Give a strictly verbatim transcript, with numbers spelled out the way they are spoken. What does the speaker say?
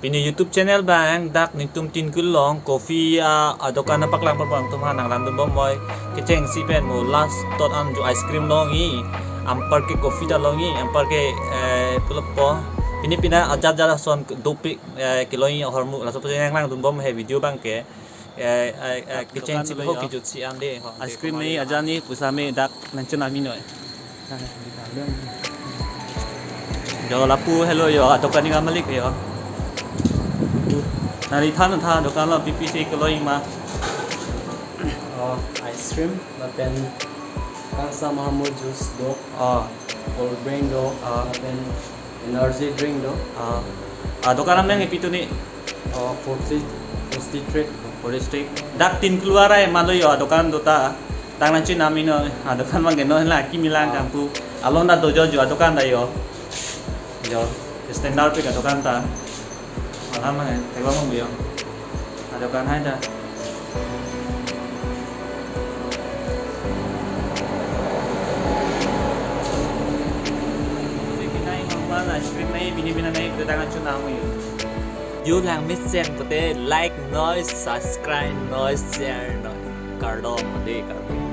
Pini YouTube channel abang dak nelitum Tingkul along coffee a, adokan nangpaklang pon abang atum aphan nanglang dun bom noi. Kechengsi pen mo last tot an jo ice cream longji, anparke coffee ta longji, anparke, eh, pulo po. Pini pina ajat ajat ason dopik, eh, kelongji ahormu, laso pen nanglang dun bom he video abangke. Eh, eh, eh, kechengsi ho kejutsi an de ho. Ice cream me aja ni pusa me dak nangchenam-i noi. Jo lapu helo jo, adokan ni kamalik jo. Nangli than tha adokan lo P P C kelongji ma. Oh, ice cream, lapen kangsam ahormu juice do, Oh, cold drink do, Oh. lapen energy drink do. Ah. Adokan amen ke pitoni. Oh, forty, forty street. Forty street. Dak Tingkul arai ma lo jo adokan do ta. Dak nangchenam-i noi. Adokan abangke non la kimi lang Ah. kampu. Along ta do jo jo adokan ta jo. Jo. Standard pik adokan ta. Malam mana? Tebang mau jo. Adokan hai ta. Ice cream nai, pini pina nai, kita tangan cuna mo yun. Yo lang mesen pute like noi, subscribe noi, share noi. Kardom, ade kardom.